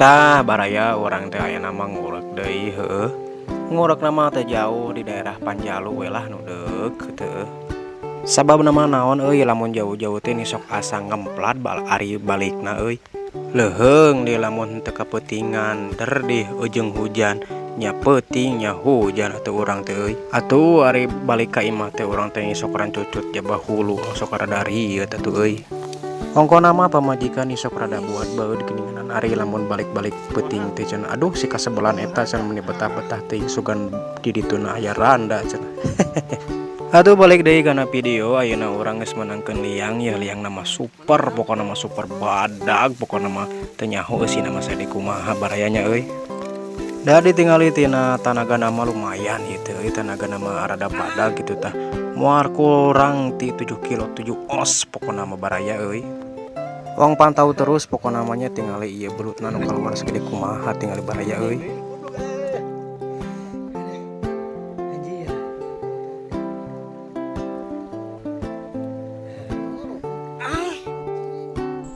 Tah baraya urang teh aya nama ngurek deui heueuh. Ngurek nama teh jauh di daerah Panjalu we lah nu deukeut heueuh. Sababna mah naon euy lamun jauh-jauh teh ni sok asa ngemplad bal ari balikna euy. Leuheung deui lamun teu kapeutingan der dih ujung hujan nya peuting nya hujan atuh urang teh euy. Atuh ari balik ka imah teh urang teh sok rancucut jaba hulu sok rada rieut atuh euy. Ongkona mah pamajikan sok rada buat baeud geuningan ari lamun balik-balik peuting teh cenah aduh si kasebelan eta cenah meuni betah-betah teuing sugan di dituna aya randa cenah. Atuh balik deui kana video ayeuna urang geus meunangkeun liang ya liang nama super pokona mah super badag pokona mah teu nyaho eusina mah sade kumaha barayanya euy. Da ditingali tina tanagana mah lumayan ieu teh euy tanagana mah rada badag kitu tah. Moal kurang ti 7 kilo 7 os pokona mah baraya euy. Wong pantau terus pokona mah nya tingali ieu belutna nu kaluar sagede kumaha tingali baraya euy.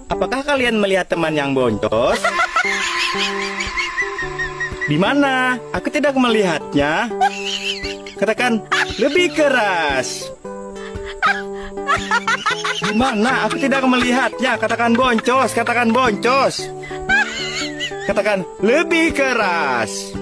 Apakah kalian melihat teman yang boncos? Di mana? Aku tidak melihatnya. Katakan lebih keras. Di mana? Aku tidak melihatnya. Katakan boncos, katakan boncos. Katakan lebih keras.